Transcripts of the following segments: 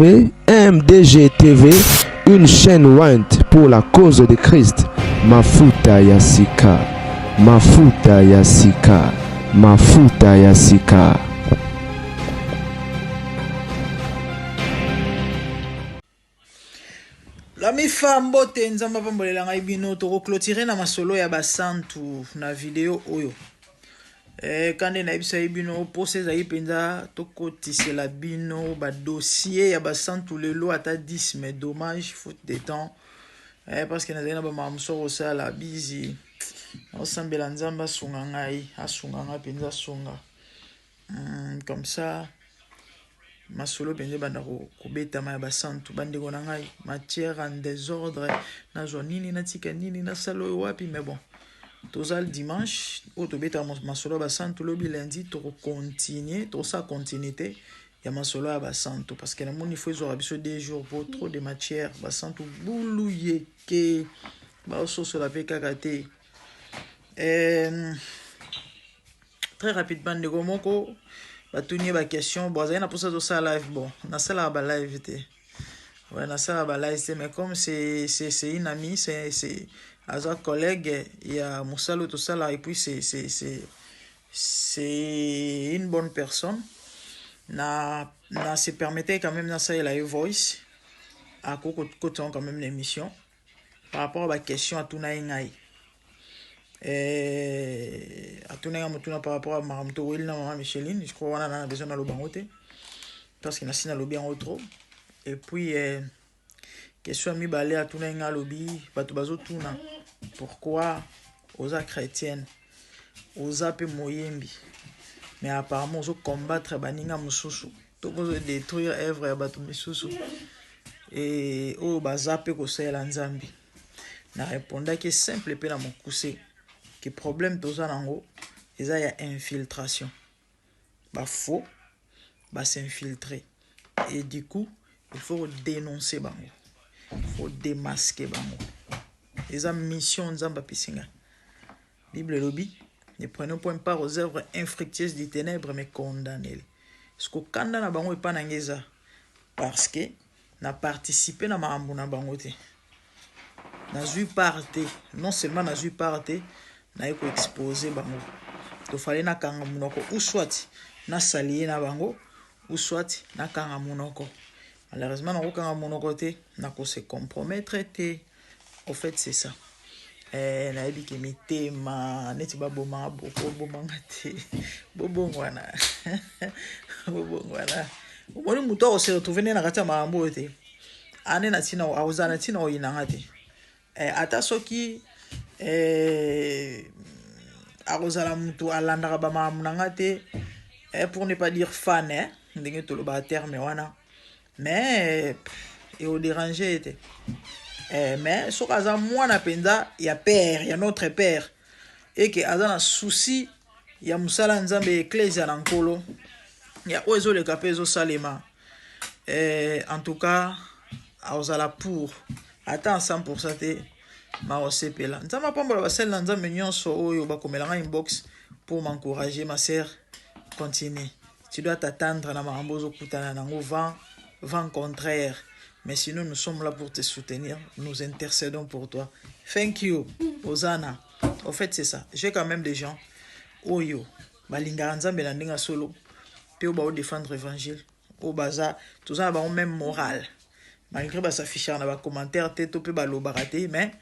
MDG TV, une chaîne ointe pour la cause de Christ. Mafuta ya sika, mafuta ya sika, mafuta ya sika. La mifa mbote nzambe apambolela ngai bino tokoclotire na masolo ya basantu na video oyo eh, kande nayebisaki bino mposa ezali mpenza tokotisela bino badossier ya basantu lelo ata 10 mais dommage faute de temps eh, parce que nazali na bamama mosusu kosala bizi naosambela nzambe asunga ngai asunga ngai mpenza asunga comme ça masolo mpenza ebanda kobetama ya basantu bandeko na ngai matière en désordre nazwa nini natika nini nasala oyo wapi mais bon toza dimanche oyo tobetaka masolo ya basantu lobi lundi tokocontinue tokosala continuité ya masolo ya basantu parce que namoni fo ezwaka biso deux jours po trop de matière basantu bulu yeke baososola mpe kaka te eh, très rapidement ndeko moko batuni ye baquestion bon azali na mposa tosala live bon nasalaka balive te ouais, nasalaka balive te mais comme c'est c'est une amie c'est c'est aza collègue ya mosala oyo tosalaka et puis c'est c'est c'est c'est une bonne personne na na se permettait quand même nasalela ye voice akoki kokota quand même na émission par rapport à baquestion atuna ye ngai eh, atuna ngai motuna par rapport à makambo toweli na mama micheline je crois wana na na besoin naloba yango te parce que nasi nalobi yango trop et puis eh, question ya mibale atuna ye ngai alobi bato bazotuna pourquoi oza chrétienne oza mpe moyembi mais apparemment ozocombattre baninga mosusu to ozodétruire œuvre ya bato misusu e oyo baza mpe kosalela nzambe na répondaki simple mpe na mokuse ke problème toza nango eza ya infiltration bafaux bas'infiltre et du coup il faut dénoncer bango il faut démasquer bango eza mission nzambe apesi ngai bible elobi ne prenons point part aux œuvres infructueuses du ténèbre mais condamnez-les parce na bango epa na ngai eza parce que na participe na makambo na bango te nazwi part te non seulement nazwi part te naye koexpose bango tofale nakanga monoko ou soit nasali ye na bango ou soit nakanga monoko malheureusement nakokanga monoko te nakose compromettre te au fait c'est ça eh, nayebi ke mitema neti babomaka boko obomanga te bobongwana bobongwana omoni moto akose retrouve nde na kati ya makambo oyo te ane na ntina akozala na ntina oyinanga te eh, ata soki eh, akozala moto alandaka bamakambo na nga te eh, pour ne pas dire fan eh, ndenge tolobaka terme wana mais eodérange ye te eh, mais soki aza mwana mpenza ya père ya notre père eke aza na souci ya mosala ya nzambe eklesia na nkolo ya oyo ezoleka mpe ezosalema eh, en tout cas akozala pour ata en 100 te maosepela nzambe apambola basali na nzambe nyonso oyo bakomelanga inbox pour m'encourager ma sœur continue tu dois t'attendre na makambo ozokutana nango vent vent contraire mais sinon nous sommes là pour te soutenir nous intercédons pour toi thank you Hosanna au fait c'est ça j'ai quand même des gens oyo balingaka nzambe na ndenge ya solo mpe oyo baodéfendre évangile oyo baza toza na bango même morale malgré basaffichaka na bacommentaire te to mpe balobaka te mais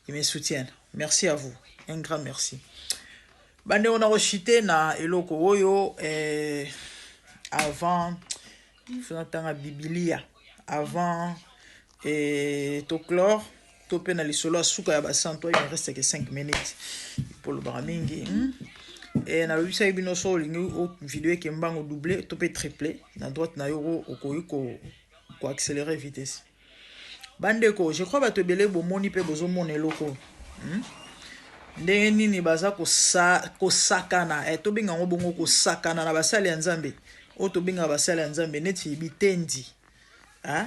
ils me soutiennent merci à vous un grand merci bandeko na koshite na eloko oyo eh, avant faut natanga bibilia avant eh, toclore to mpe na lisolo ya suka ya basantu il me reste que 5 minutes mpo lobaka mingi hmm? e nalobisaki bino so olingi video eke mbango double to mpe triple na droite na yo okoki koaccélérer vitesse bandeko je crois bato ebele bomoni mpe bozomona eloko hmm? ndenge nini baza kosakana eh, tobenga yango bongo kosakana na basali ya nzambe oyo tobengaka basali ya nzambe neti bitendi eh?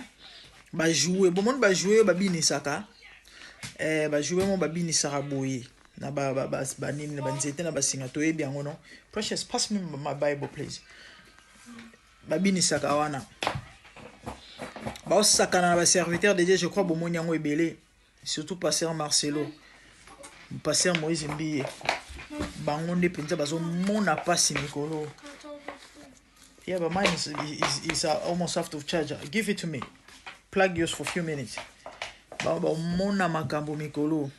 bajoue bomoni bajoue oyo babinisaka eh, bajoue mo babinisaka boye na banini na banzete na basinga toyebi yango no precious pass me my bible please babinisaka wana. Baosakana na baserviteur de Dieu, je crois bomoni yango ebele, surtout pasteur Marcelo, pasteur Moïse Mbiye, bango nde mpenza bazomona mpasi mikolo. Yeah, but mine is almost out of charge. Give it to me, plug yours for few minutes. Bango bamona makambo mikolo.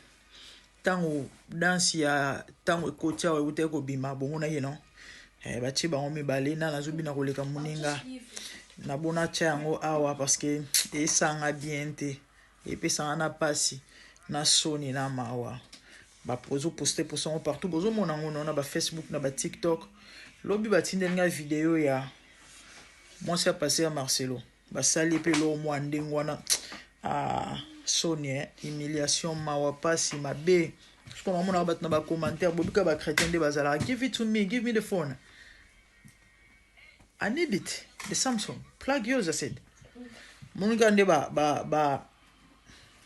Ntango danse ya ntango ekoti awa eutaki kobima, bomonaki no batie bango mibale, na nazobina koleka moninga. Nabona tia yango awa parce que esanga bien te, epesanga na mpasi na soni na mawa. Bazoposte poste yango partout, bozomona yango no na bafacebook, na batiktok. Lobi batindeli nga video ya mwasi ya pasteur Marcelo, basali mpe eloko mwa ndenge wana. Ah, soni, eh? Humiliation, mawa, pasi, mabe. Soki namonaka bato na bacommentaire, bobika bachrétien nde bazalaka. Give it to me, give me the phone, I need it, the Samsung. Plug yours, I said. Monika nde ba ba ba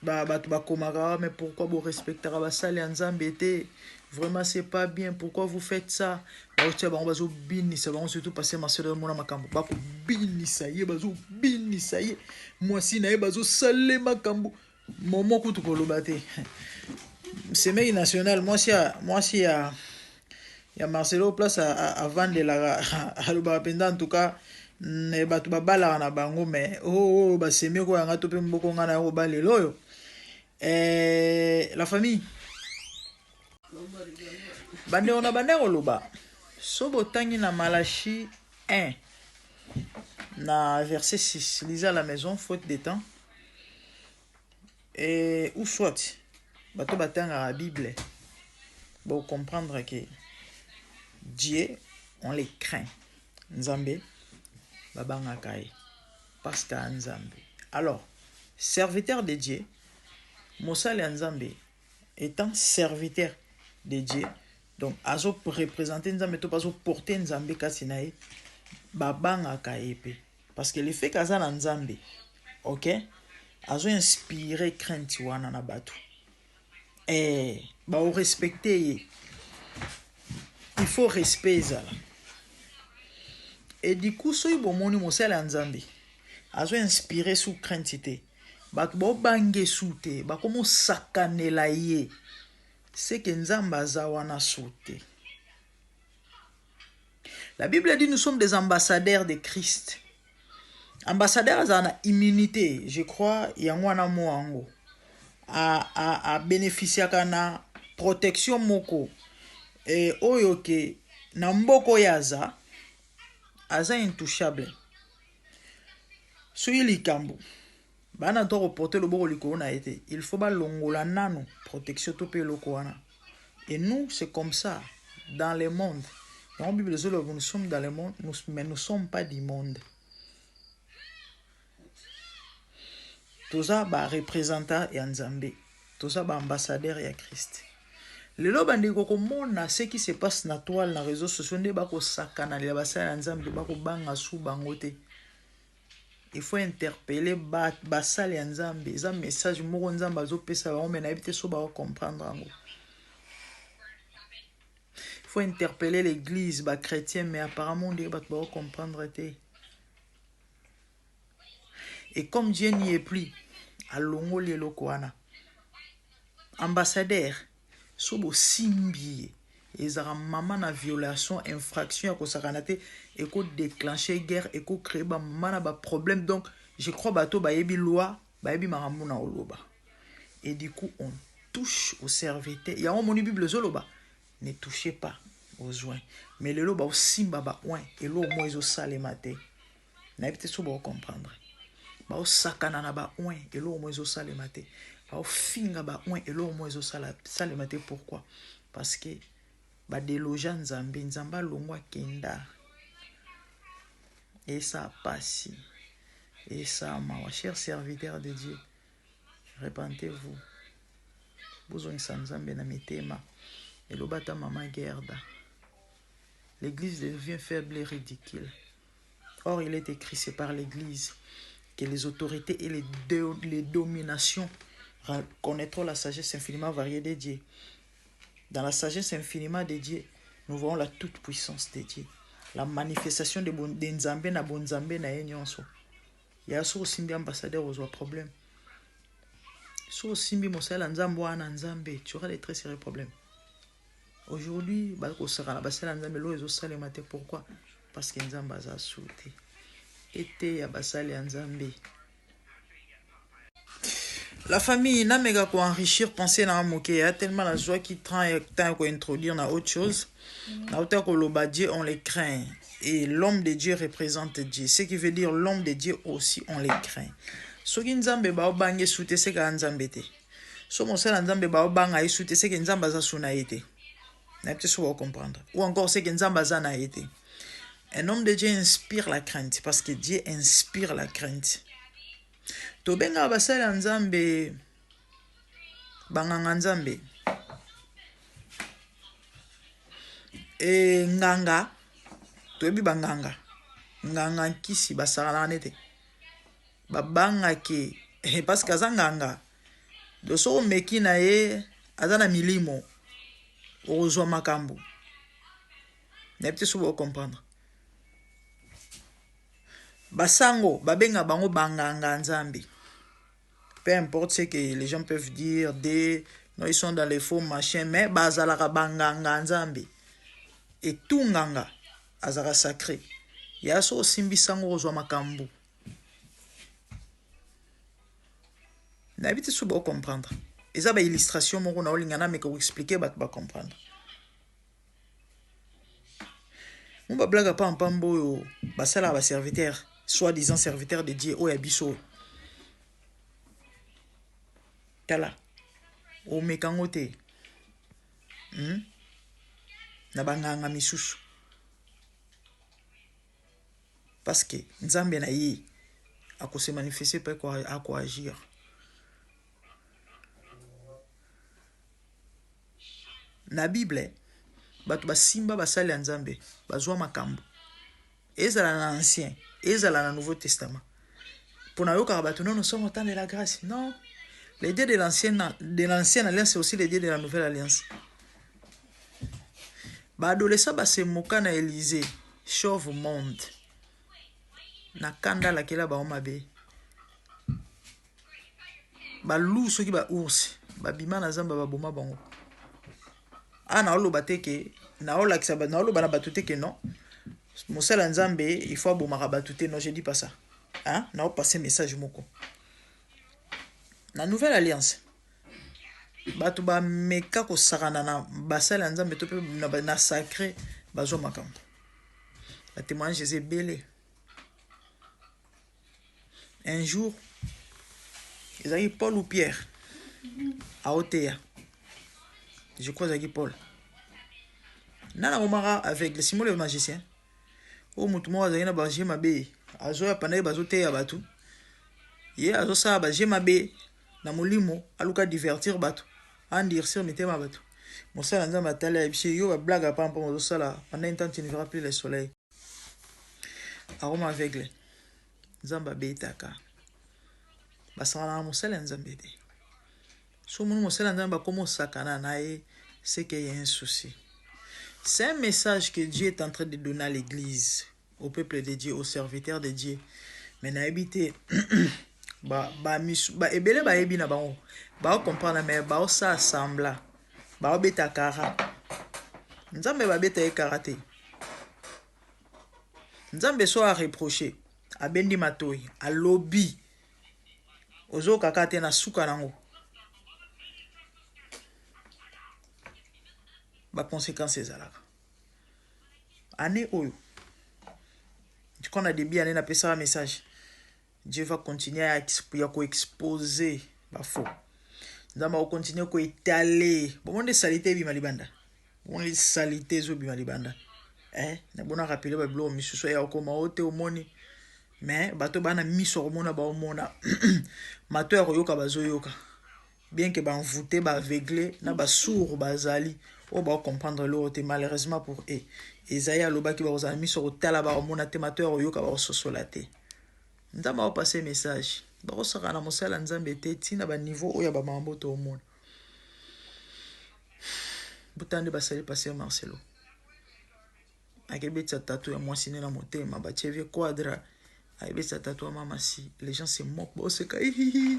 ba bato bakomaka: "Mais pourquoi borespectaka basali ya Nzambe te? Vraiment, c'est pas bien. Pourquoi vous faites ça?" Baotia bango, bazobinisa bango, surtout pasteur Marcelo. Mona makambo bakobinisa ye, bazobinisa ye, mwasi na ye, bazosale makambo momo kutu koloba te. Semeki national, mwasi ya Marcelo, place avandelaka, alobaka mpenza. En tout cas, bato babalaka na bango, mais oyo oh, basemeki oyo yanga to mpe mboko nga na yo kobalela oyo. La famille, bandeko na bande koloba, so botangi na Malachi 1 na verset 6, lisez à la maison, faute de temps, et ou soit bato batangaka Bible bocomprendre que Dieu, on les craint. Nzambe babangaka ye parce que Nzambe. Alors, serviteur de Dieu, mosali ya Nzambe, étant serviteur de Dieu, donc azoreprésente Nzambe to azoporte Nzambe kasi na ye, babangaka ye mpe parce que le fait kaza na Nzambe, ok, azoinspire crainte wana na bato, baorespecte ye. Il faut respect ezala. Et du coup, soki bomoni mosali ya Nzambe azoinspire su crainte te, bato baobange su te, bakomosakanela ye, seke Nzambe aza wana su te. La Bible dit: nous sommes des ambassadeurs de Christ. Ambassadeur azala na immunité, je crois yango wana mo yango abénéficiaka na protection moko oyo ke na mboka oyo aza intouchable. Soki likambo bana to koporte loboko likolo na ye te, il faut balongola nano protection to mpe eloko wana. Et nous, c'est comme ça dans le monde. Yango Bible ezoloba: nous sommes dans le monde, mais nous sommes pas du monde. Toza bareprésentant ya Nzambe, toza baambassadeur ya Christ. Lelo bandeko komona ce qui se passe na toile, na réseaux sociaux, nde bakosakana lela basali ya Nzambe, bakobanga su bango te. Il faut interpeller basali ya Nzambe. Eza message moko Nzambe azopesa bango, me nayebi te so bakocomprendre yango. Il faut interpeller l'église, bachrétien, mais apparemment ndenge bato bakocomprendre te. Et comme Dieu n'y est plus, alongoli eloko wana. Ambassadeur, so bosimbi ye, ezalaka mama na violation, infraction ya kosakana te, ekodéclenche guerre, ekocrée bamama na baproblème. Donc je crois bato bayebi loi, bayebi makambo na koloba. Et du coup, on touche au serviteur. Yango omoni Bible ezoloba: ne touchez pas aux oints. Mais lelo baosimba baoint, eloko moko ezosalema te. Nayebi te so baocomprendre. Baosakana na baoint, eloko moko ezosalema te. Baofinga baoint, eloko moko ezosalema te. Pourquoi? Parce que badeloja Nzambe, Nzambe alongwa, akenda. Esa pasi, esa mawa. Cher serviteur de Dieu, repentez-vous, bozongisa Nzambe na mitema. Eloba ata mama Gerda: l'église devient faible et ridicule. Or il est écrit: c'est par l'église que les autorités et les dominations connaîtront la sagesse infiniment variée de Dieu. Dans la sagesse infiniment de Dieu, nous voyons la toute-puissance de Dieu, la manifestation de Nzambe na bonzambe na ye nyonso. Ya soki osimbi ambassadeur ozwa problème. Soki osimbi mosali ya Nzambe wana Nzambe, tu auras des très sérieux problèmes. Aujourd'hui, bakosakana basali ya Nzambe eloko ezosalema te. Pourquoi? Parce que Nzambe aza su te. Eteya basali ya Nzambe. La famille, nameka ko enrichir pensée na moke ya tellement nazwaki temps ya temps ya ko introduire na autre chose. Nauta koloba Dieu on les craint et l'homme de Dieu représente Dieu. Ce qui veut dire l'homme de Dieu aussi on les craint. Soki Nzambe baobange su te seka Nzambe te. So mosala Nzambe baobanga ye su te seke Nzambe aza su na ye te. Nayebi te so comprendre. Ou encore c'est que Nzambe aza na ye te. Un homme de Dieu inspire la crainte parce que Dieu inspire la crainte. Tobengaka basali ya Nzambe banganga Nzambe. E nganga, toyebi banganga. Nganga nkisi basakanaka nete. Babangake parce que aza nganga. Donc soki omeki na ye aza na milimo okozwa makambo. Nayebi te soki bocomprendre. Basango babenga bango banganga Nzambe. Peu importe ce que les gens peuvent dire, des, non, ils sont dans les faux machins, mais bazalaka banganga Nzambe. Et tout nganga azalaka sacré. Ya so osimbi sango ozwa makambo. Nayebi te soki bocomprendre. Eza ba illustration moko na olinga na meka koexpliquer bato bacomprendre. Mo ba blague pa mpamba oyo basalaka ba serviteur, soi-disant serviteur de Dieu oyo ya biso. Tala, omeka yango te. Na banganga misusu. Parce que Nzambe na ye akose manifester pe ako agir. Na Bible, bato basimba basali ya Nzambe, bazwa makambo. Ezala na ancien, ezala na Nouveau Testament. Pona yokaka bato, non, nous sommes au temps de la grâce. Non. Le Dieu de l'ancienne alliance, c'est aussi le Dieu de la nouvelle alliance. Ba adolescent ba se moka na Élysée, chauve monde. Na kanda lakela ba mabe. Ba loup soki ba ours, ba bima na zamba ba boma bango. Ah na oloba te ke, na olakisa ba, na oloba na bato te ke non. Mosala Nzambe, il faut abomaka bato te, non, je dis pas ça. Hein? Na passer message moko. Na nouvelle alliance, bato ba meka kosakana na basali ya Nzambe to pe na sacré bazwa makambo. Ba témoignage eza ebele. Un jour, ezalaki Paul ou Pierre aoteya. Je crois ezalaki Paul. Nana komaka avec le Simon le magicien. Oyo motu moko azalaki na ba jeu mabe, azoya pendant ye bazoteya bato. Ye azosala ba jeu mabe na molimo, aluka divertir bato, endurcir mitema bato. Mosala Nzambe atali ayebisi yo ba blague apa mpo ozosala pendant un temps tu ne verras plus le soleil. Akoma aveugle. Nzambe abetaka. Basakanaka mosala ya Nzambe te. So moni mosala ya Nzambe bakoma osakana na ye, c'est qu'il y a un souci. C'est un message que Dieu est en train de donner à l'église, au peuple de Dieu, aux serviteurs de Dieu. Mais nayebi te ba ba misu ba ebele bayebi na bango. Ba comprendre mais ba osa sembla. Ba beta kara. Nzambe ba beta ye kara te. Nzambe so a reprocher, abendi matoyi, alobi. Ozoka kaka te na suka nango. Ba conséquences ezalaka. Année oyo. Du coup, on a début année na pesa message. Dieu va continuer à exposer ba faux. Nzambe va continuer ko étaler. Bon monde salité bima libanda. Bon monde salité zo bima libanda. Eh, na bona rappeler ba biloko misusu ya okoma ote omoni. Mais bato bana miso komona ba omona. Mato ya koyoka bazoyoka. Bien que ba envoûté, ba aveuglé, na ba sourd bazali, oyo ba comprendre l'autre te malheureusement pour eux. Esaïe alobaki ba kozala miso kotala ba omona te, mato ya koyoka ba kososola te. Nzambe a passer message. Ba kosaka na mosala Nzambe te tina ba niveau oyo ya ba mambo to omona. Butande basali passer Marcelo. Akebetisa tatu ya mwasi ne na motema, batie vie quadra. Ayebisa tata mama si les gens se moquent boseka hihihi.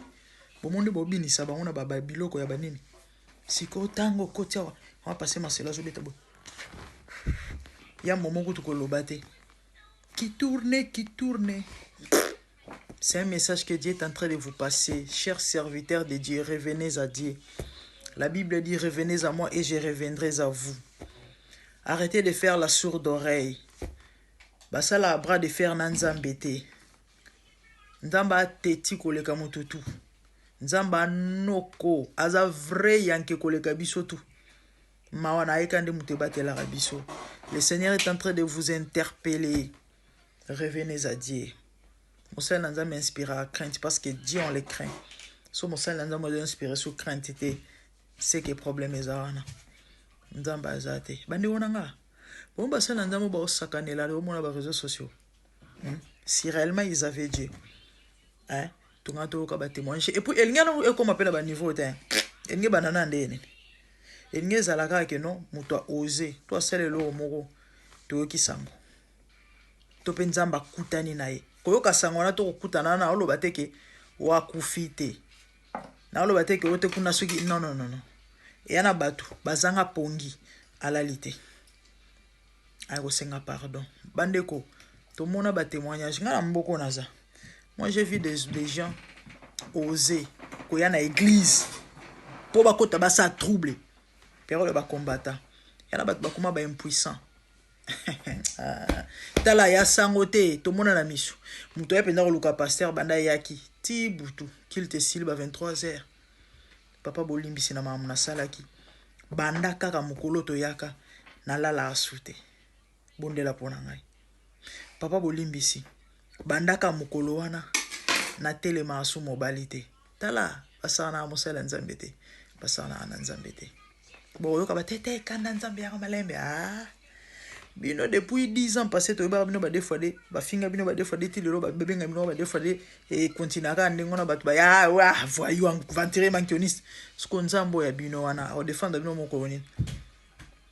Bomoni bobinisa bango na ba biloko ya banini. Sikoyo ntango okoti awa, mama pasteur Marcelo azobeta boye. Ya momo kutu koloba te. Qui tourne, qui tourne. C'est un message que Dieu est en train de vous passer. Chers serviteurs de Dieu, revenez à Dieu. La Bible dit, revenez à moi et je reviendrai à vous. Arrêtez de faire la sourde oreille. Basala bras de fer na nzambe te. Nzambe ateti koleka moto tu. Nzambe anoko aza vrai yanke koleka biso tu. Mawa na ye nde moto ebatelaka biso. Le Seigneur est en train de vous interpeller. Revenez à Dieu. Mosali na nzambe inspirera crainte parce que Dieu on le craint. So mosali na nzambe azo inspirer sous crainte te, c'est que problème eza wana. Nzambe aza te. Bandeko na nga. Bon basali na nzambe baosakanela omona ba réseaux sociaux. Si réellement ils avaient Dieu. Hein? Tonga toyoka ba témoignage. Et puis elingi wana ekoma mpe na ba niveau te. Elingi banana nde nini. Elingi ezala kaka ke non moto a osé to asala eloko moko toyoki sango. To mpe nzambe akutani na ye. Koyoka sango wana to kokutana na oloba te ke wakufi te. Na oloba te ke ote kuna soki non non non non. Eya na bato bazanga pongi alali te. Aya kosenga pardon. Bandeko tomona ba témoignage nga na mboko naza. Moi j'ai vu des gens oser koya na église po bakota basa trouble. Période ba combattant. Ya na bato bakoma ba impuissant. Tala ya sango te tomona na miso. Moto ya mpenza koluka pasteur banda yaki ti butu culte esili ba 23h. Papa bolimbisi na makambo nasalaki. Banda kaka mokolo toyaka nalala asu te. Bondela mpo na ngai. Papa bolimbisi. Banda kaka mokolo wana natelema asu mobali te. Tala basala na mosala ya nzambe te. Basala na nzambe te. Boyoka ba tete kanda nzambe yaka malembe. Ah. Bino depuis 10 ans passé toyebaka bino ba deux fois deux, bafinga bino ba deux fois deux ti lelo babenga bino ba deux fois deux et continuaka ndenge wana bato ba ya wa voyou aventurier mankioniste. Siko nzambe ya bino wana ao défendre bino mokolo nini?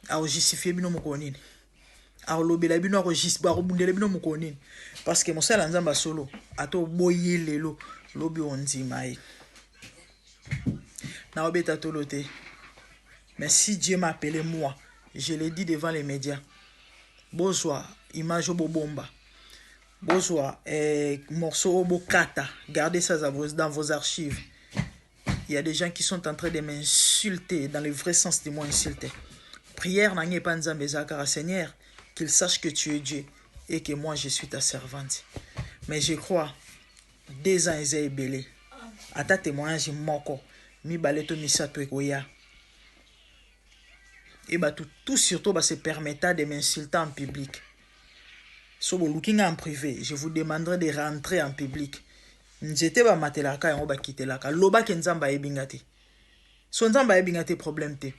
Ao justifier bino mokolo nini? Ao lobela bino ako akobundela bino mokolo nini? Parce que mosala nzambe solo ato boye lelo lobi ondima ye. Na obeta tolo te. Mais si Dieu m'a appelé moi, je l'ai dit devant les médias. Bozwa image bobomba. Bozwa morceau bokata. Gardez ça dans vos archives. Il y a des gens qui sont en train de m'insulter dans le vrai sens du mot insulter. Prière na ngai epa nzambe ezalaka Seigneur, qu'il sache que tu es Dieu et que moi je suis ta servante. Mais je crois 2 ans eza ebele. Ata témoignage moko mibale to misato ekoya. Et bah tout surtout bah se permettant de m'insulter en public. So boluki en privé, je vous demanderai de rentrer en public. Nzete ba matelaka yango ba kitelaka. Loba ke nzambe ayebi nga te. So nzambe ayebi nga te problème te.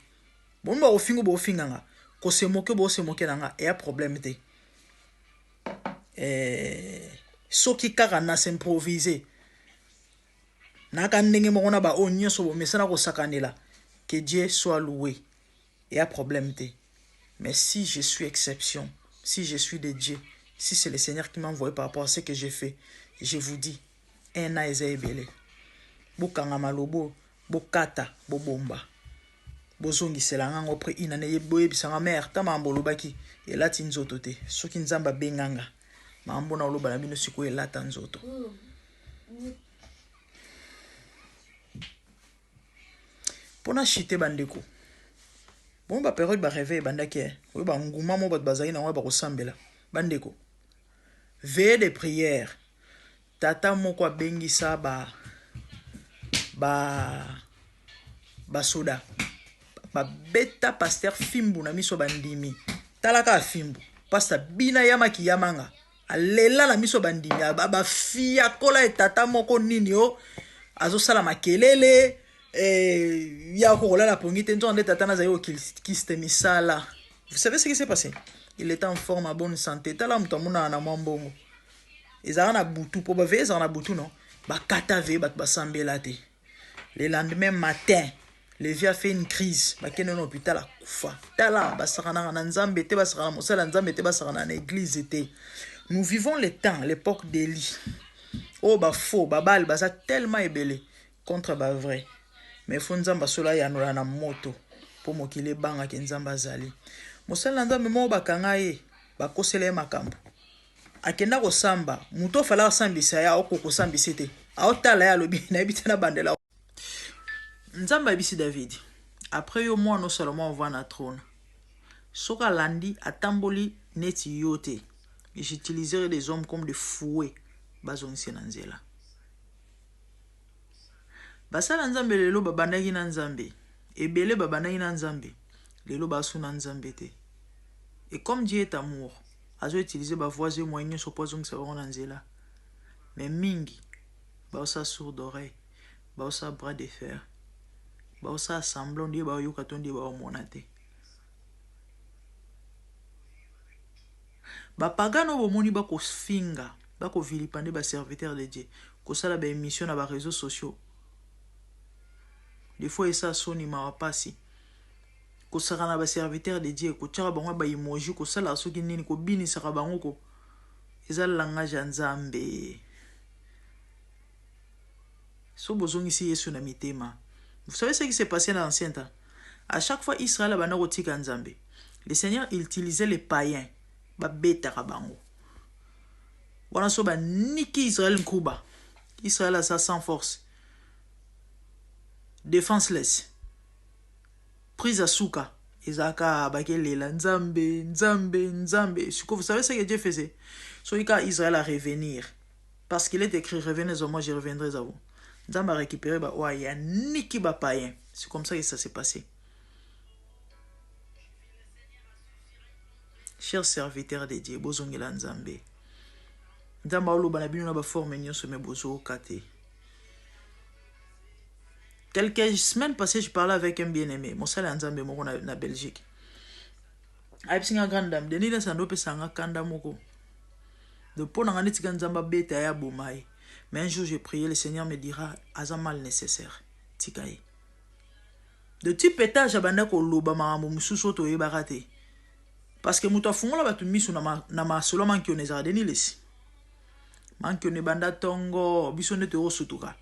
Bon ba ofingo bo ofinga nga. Ko se moquer bo se moquer na nga eya problème te. Soki kaka na s'improviser. Naka ndenge moko na ba oyo nyonso bomesana kosakanela. Que Dieu soit loué. Eya problème te. Mais si je suis exception, si je suis de Dieu, si c'est le Seigneur qui m'a envoyé par rapport à ce que j'ai fait, je vous dis, un an eza ebele. Bokanga malobo, bokata, bobomba. Bozongisela ngango après une année boyebisanga mère ta mambo olobaki elati nzoto te. Soki nzambe abenganga, mambo na oloba na bino sikoyo elata nzoto. Mpona chite bandeko. Bon ba période ba réveil bandaki oyo ba nguma mo bato bazali nango bakosambela bandeko. Veillée de prière. Tata moko abengisa ba basoda babeta pasteur fimbu na miso bandimi. Talaka fimbu. Pasteur bina yamaki yamanga. Alela na miso bandimi bafiakola e tata moko nini o azosala makelele ya kokolala pongi te nzonga nde tata nazali kokiste misala. Vous savez ce qui s'est passé? Il était en forme, à bonne santé. Tala moto amonaka na mwa mbongo. Ezalaka na butu po baveye ezalaka na butu non? Bakata veye bato basambela te. Le lendemain matin, le vieux a fait une crise. Bakende na hôpital akufa. Tala basakanaka na nzambe te, basakana mosala nzambe te, basakana na église te. Nous vivons le temps, l'époque d'Élie. Oyo ba faux, ba Baal baza tellement ebele contre ba vrai. Mais faut Nzambe asola yanola na moto po mokili ebanga ke Nzambe azali. Mosali na Nzambe moko bakanga ye, bakosela ye makambo. Akenda kosamba, moto afala asambisa ye akoka kosambisa te. Aotala ye alobi nayebi te na bandela. Nzambe ayebisi David, après yo mwana Salomon ovanda na trône. Soki alandi atamboli neti yo te, j'utiliserai des hommes comme des fouets bazongisi na nzela. Basala Nzambe lelo babandaki na Nzambe, ebele babandaki na Nzambe, lelo basu na Nzambe te. Et comme Dieu est amour, azo utiliser ba voies et moyens nyonso po azongisa bango na nzela. Mais mingi baosala sourd d'oreille, baosala bras de fer, baosala semblant nde baoyoka to nde baomona te. Bapagano bomoni bakofinga, bakovilipande ba serviteur de Dieu, kosala ba émission na ba réseaux sociaux. Des fois esa soni mawa pasi. Kosaka na ba serviteur de Dieu, kotiaka bango ba emoji, kosala soki nini, kobinisaka bango ko eza langage ya Nzambe. So bozongisi Yesu na mitema. Vous savez ce qui s'est passé dans l'ancien temps? À chaque fois Israël abanda kotika Nzambe, le Seigneur utilisait les païens, babetaka bango. Wana so baniki Israël nkuba. Israël aza sans force, defenseless. Prise à suka ezalaka bakelela Nzambe, Nzambe, Nzambe. Siko vous savez ce que Dieu faisait? Soki kaka Israël a revenir, parce qu'il est écrit, revenez à moi, je reviendrai à vous. Nzambe a récupéré ba oyo ya niki ba païens. C'est comme ça que ça s'est passé. Chers serviteurs de Dieu, bozongela Nzambe. Nzambe aoloba na bino na ba forme nyonso mais bozoyoka te. Quelques semaines passées, je parlais avec un bien-aimé, mosali ya Nzambe moko na Belgique. Ayebisi nga, grande dame, Denis Lessie ando opesa nga kanda moko. De mpo na nga neti ka Nzambe abeta ye aboma ye. Mais un jour j'ai prié, le Seigneur me dira, aza mal nécessaire. Tika ye. De type étage abanda koloba makambo mosusu oyo toyebaka te. Parce que moto afungola bato miso na masolo mankiona ezalaka Denis Lessie. Mankiona ebanda ntongo, biso nde toyosutuka.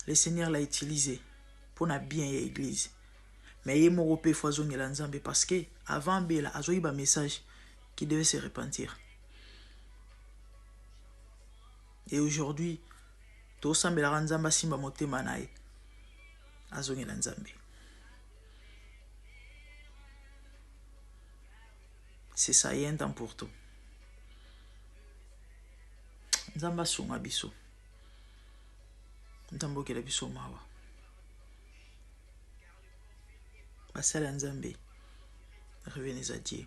Le Seigneur l'a utilisé pour na bien ya église. Mais ye moko pe faut azongela Nzambe parce que avant Bela azoyi ba message qui devait se repentir. Et aujourd'hui, tosambelaka Nzambe asimba motema na ye. Azongela Nzambe. C'est ça, il y a un temps pour tout. Nzambe asunga biso. Nzambe okela biso mawa. Basala Nzambe, revenez à Dieu.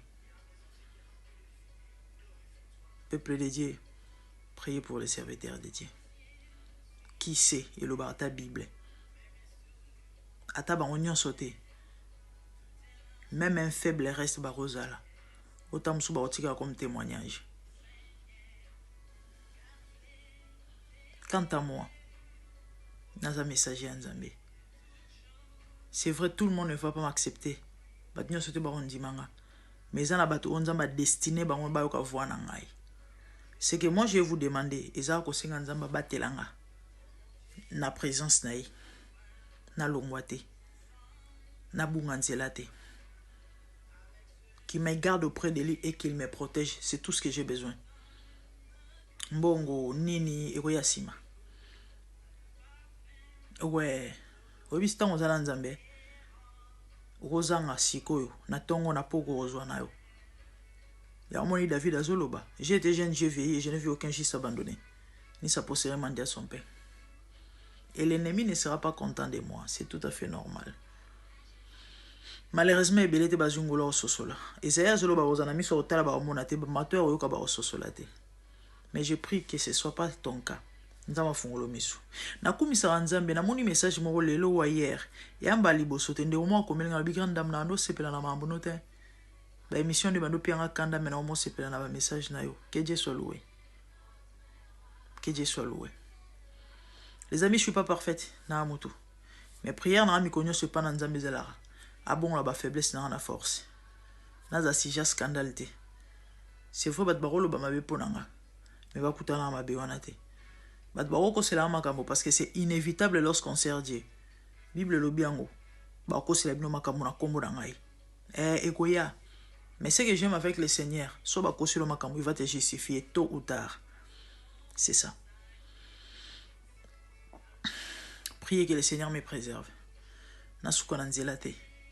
Peuple de Dieu, priez pour les serviteurs de Dieu. Qui sait, eloba ata Bible. Ata bango nyonso te. Même un faible reste bakozala. Ota mosusu bakotikala comme témoignage. Quant à moi, naza messager ya Nzambe. C'est vrai, tout le monde ne va pas m'accepter. Bato nyonso te bakondima nga. Mais eza na bato oyo Nzambe adestine bango bayoka voix na ngai. C'est que moi je vais vous demander, eza kosenga Nzambe abatela nga na présence na ye. Nalongwa te. Nabunga nzela te. Qu'il me garde auprès de lui et qu'il me protège, c'est tout ce que j'ai besoin. Mbongo nini ekoya nsima. Ouais, oyebisi ntango oza na Nzambe okozanga sikoyo na ntongo na poko kozwa na yo. Yango moni David azoloba, j'ai été jeune, j'ai vieilli et je n'ai vu aucun juste abandonné, ni sa postérité mendier son pain. Et l'ennemi ne sera pas content de moi, c'est tout à fait normal. Malheureusement ebele te bazwi ngolo kososola. Esaïe azoloba kozala na miso ya kotala bakomona te, mato ya koyoka bakososola te. Mais je prie que ce soit pas ton cas. Nzambe afungolo miso. Nakumisaka Nzambe, namoni message moko lelo wa hier. Yamba liboso te ndeko moko akomeli nga, alobi grande dame na ando sepela na makambo no te. Ba émission nde bando pianga kanda mais na omo sepela na ba message na yo. Que Dieu soit loué. Que Dieu soit loué. Les amis, je suis pas parfaite na mutu. Mais prière na nga mikolo nyonso epa na Nzambe ezalaka abongola ba faiblesse na nga na force. Naza sujet ya scandale te. C'est vrai bato bakoloba mabe mpo na nga, mais bakutana na mabe wana te. Bato bakokosela nga makambo parce que c'est inévitable lorsqu'on sert Dieu. Bible elobi yango, bakosela bino makambo na kombo na ngai. Eh, ekoya. Mais ce que j'aime avec le Seigneur, so bakosela makambo, il va te justifier tôt ou tard. C'est ça. Priez que le Seigneur me préserve. Nasuka na nzela te.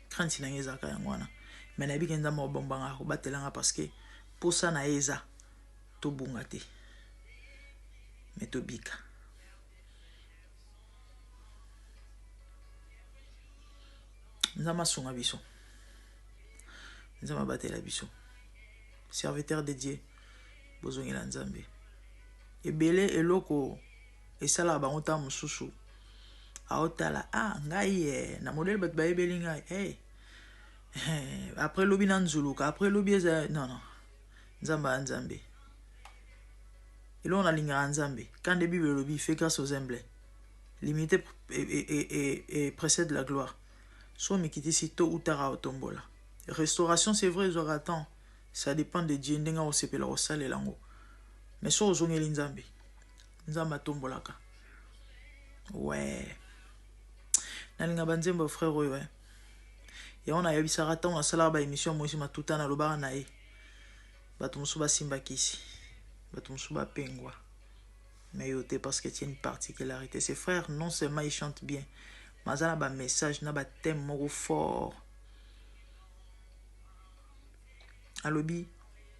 Crainte na ngai ezalaka yango wana. Mais nayebi ke Nzambe akobomba nga, akobatela nga parce que posa na ye eza tobunga te. Mais tobika. Nzambe asunga biso. Nzambe abatela biso. Serviteur de Dieu, bozongela Nzambe. Ebele eloko esalaka bango ntango mosusu aotala ah ngai eh, na modele bato bayebeli ngai hey. Eh, après lobi na nzuluka après lobi eza non non nzambe ya nzambe eloko nalingaka nzambe quand nde bible elobi fait grâce aux humbles l'humilité précède la gloire so omikitisi tôt ou tard aotombola restauration c'est vrai ezwaka temps ça dépend de Dieu ndenge akosepela kosalela yango mais so ozongeli nzambe nzambe atombolaka ouais nalinga banzembo ya frère oyo eh. Yango nayebisaka ntango nasalaka ba émission ya Moïse Matuta, nalobaka na ye bato mosusu basimba kisi, bato mosusu bapengwa, mais yo te parce que tu as une particularité. Ses frères, non seulement ils chantent bien, mais aza na ba message na ba thème moko fort. Alobi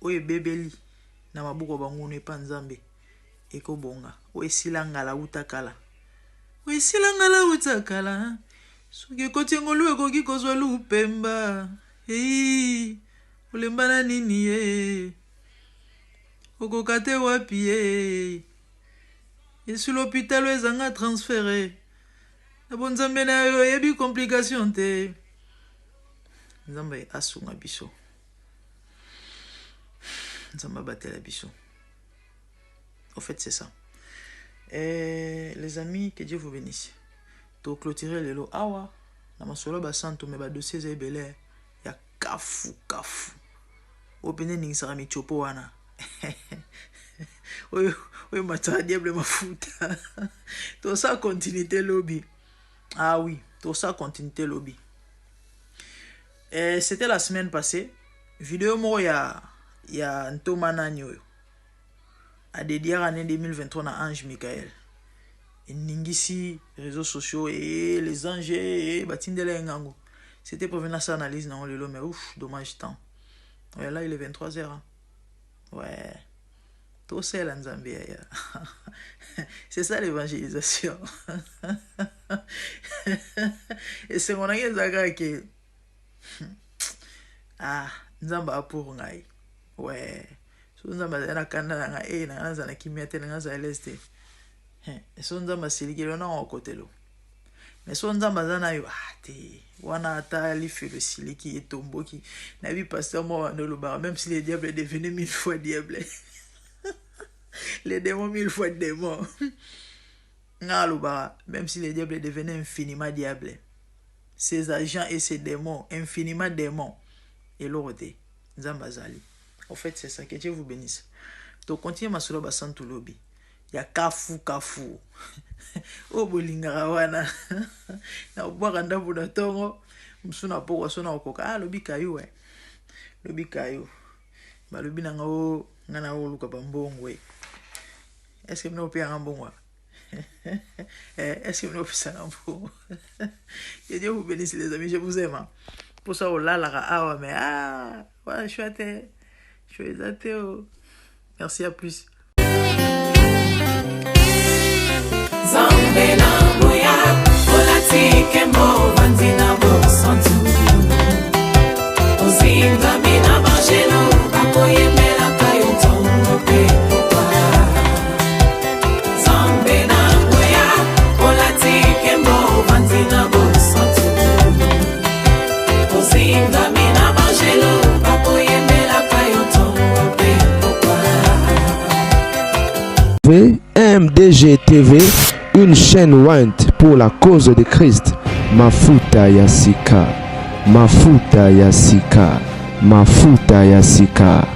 oyo ebebeli na maboko ya banguna epa Nzambe ekobonga, oyo esila ngala uta kala, oyo esila ngala uta kala, soki ekoti ngolu ekoki kozwa lupemba. Ei, olemba na nini ye, okoka te wapi ye, Yesu l'hôpital ezanga transfere na bonzambe na yo oyebi complication te. Nzambe asunga biso, Nzambe abatela biso. Au fait, c'est ça. Et les amis, que Dieu vous bénisse. To clôturer lelo awa na masolo basantu me ba dossier eza ebele ya kafu kafu. Oyo mpenza eningisaka michopo wana. Oyo oyo mataka diable mafuta. Tosa continuité lobi. Ah oui, tosa continuité lobi. Eh, c'était la semaine passée. Vidéo moko ya ya ntoma nani oyo adediaka année 2023 na ange Michael. Eningisi réseaux sociaux et les anges et batindela ye ngango. C'était prévu na sa analyse na lelo mais ouf, dommage temps. Ouais, là il est 23h. Hein. Ouais. Tosela Nzambe ya. C'est ça l'évangélisation. Esengo na ngai ezalaka ke ah Nzambe apour ngai. Ouais. So Nzambe azali na kanda na ngai, eh na ngai nazala na kimia te, na ngai nazala l'aise te. So Nzambe asilikeli wana okotelo. Mais so Nzambe aza na yo, ah te, wana ata lifelo esiliki etomboki. Nayebi pasteur moko bando olobaka, même si le diable est devenu mille fois diable. Le démon mille fois démon. Nga alobaka, même si le diable est devenu infiniment diable. Ses agents et ses démons, infiniment démons. Eloko te, Nzambe azali. Au fait, c'est ça. Que Dieu vous bénisse. To continue masolo ba santu lobi. Ya kafu kafu. Oyo bolingaka wana. Na obwaka ndambo na tongo, mosusu na pokwa so na okoka. Ah, lobi kayu eh. Lobi kayu. Balobi na nga o nga na oluka ba mbongo eh. Est-ce que bino opeyanga mbongo? Eh, est-ce que bino opesanga mbongo? Que Dieu vous bénisse les amis, je vous aime. Hein. Pour ça olalaka awa mais ah, ouais, chouette. Chouette te oh. Merci à plus. Nzambe na nguya olati nkembo ovandi na bosantu ozingami na banjelu bakoyembelaka yo ntongo mpe pokwa Nzambe na nguya olati nkembo ovandi na bosantu ozingami na banjelu bakoyembelaka yo ntongo mpe pokwa MDG TV, une chaîne ointe pour la cause de Christ. Mafuta ya sika, mafuta ya sika, Mafuta ya sika.